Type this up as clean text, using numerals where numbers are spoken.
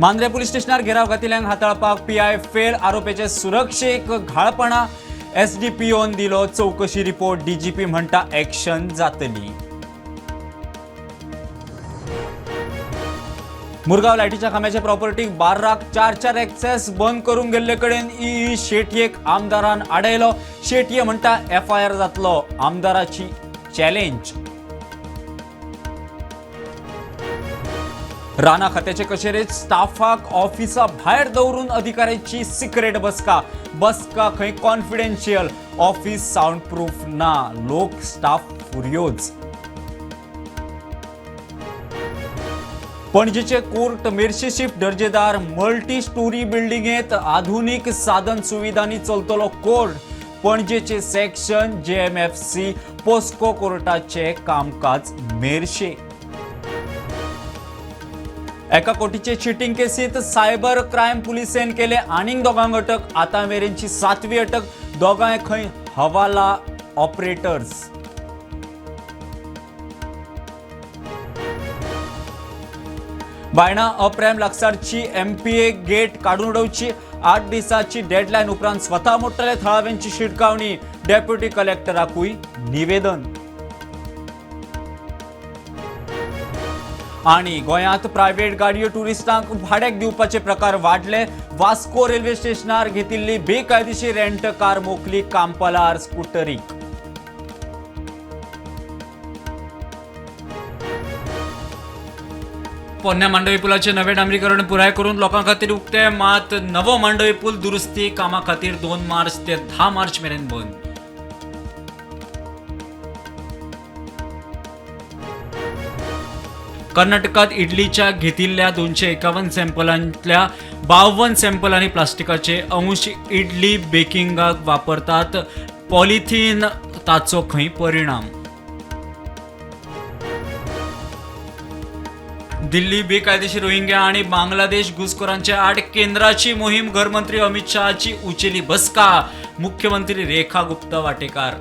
Mandrem police स्टेशनार घेराव घातिल्ल्यांक हाताळपाक PI fail, आरोपीचे सुरक्षेक घाळपणा. एसडीपीओन दिलो चवकशी रिपोर्ट, डीजीपी म्हणटा ऍक्शन जातली. मुरगांव लायटीच्या खांब्याच्या प्रॉपर्टीक 12 4-4 एक्सेस बंद करूंक गेल्ले कडेन ई शेटयेक आमदारान आडयलो. शेटये म्हणटा एफआयआर जातलो, आमदाराची चॅलेंज. राना खात्याचे कचेरेत स्टाफाक ऑफिसा भायर दवरून अधिकाऱ्यांची सिक्रेट बसका. बसका खंय कॉन्फिडेन्शियल, ऑफिस सावंड प्रूफ ना, लोक स्टाफ फुर्योज. पणजेचे कोर्ट मेरशे शिफ्ट, दर्जेदार मल्टी स्टोरी बिल्डिंगेत आधुनिक साधन सुविधांनी चलतलो कोर्ट. पणजेचे सेक्शन जेएमएफसी पोस्को कोर्टाचे कामकाज मेरशे. एका कोटीचे चिटिंग केसीत सायबर क्रायम पुलिसेन केले आनीक दोगांक अटक. आतां मेरेनची 7वी अटक. दोगांय खंय हवाला ऑपरेटर्स. बायणा अप्रॅम लागसारची एमपीए गेट काडून उडोवची. 8 दिसाची डेडलायन उपरांत स्वता मोडटले थळाव्यांची शिटकावणी. डेप्युटी कलेक्टराकूय निवेदन. आणि गोंयांत प्रायव्हेट गाडयो टुरिस्टांक भाड्याक दिवपाचे प्रकार वाडले. वास्को रेल्वे स्टेशनार घेतिल्ली बेकायदेशीर रेंट कार मोखली कांपालार स्कुटरीक. पोन्न्या मांडवी पुलाचे नवे डांबरीकरण पुराय करून लोकां खातीर उक्ते, मात नवो मांडवी पूल दुरुस्ती कामा खातीर 2 मार्च ते 10 मार्च मेरेन बंद. कर्नाटकात इडलीच्या घेतिल्ल्या 251 सॅम्पलांतल्या 52 सॅम्पलांनी प्लास्टिकाचे अंश. इडली बेकिंगाक वापरतात पॉलिथीन, ताचो खंय परिणाम. दिल्ली बेकायदेशीर रोहिंग्या आणि बांगलादेश घुसखोरांच्या आड केंद्राची मोहीम. घरमंत्री अमित शहाची उचेली बसका. मुख्यमंत्री रेखा गुप्ता वाटेकार.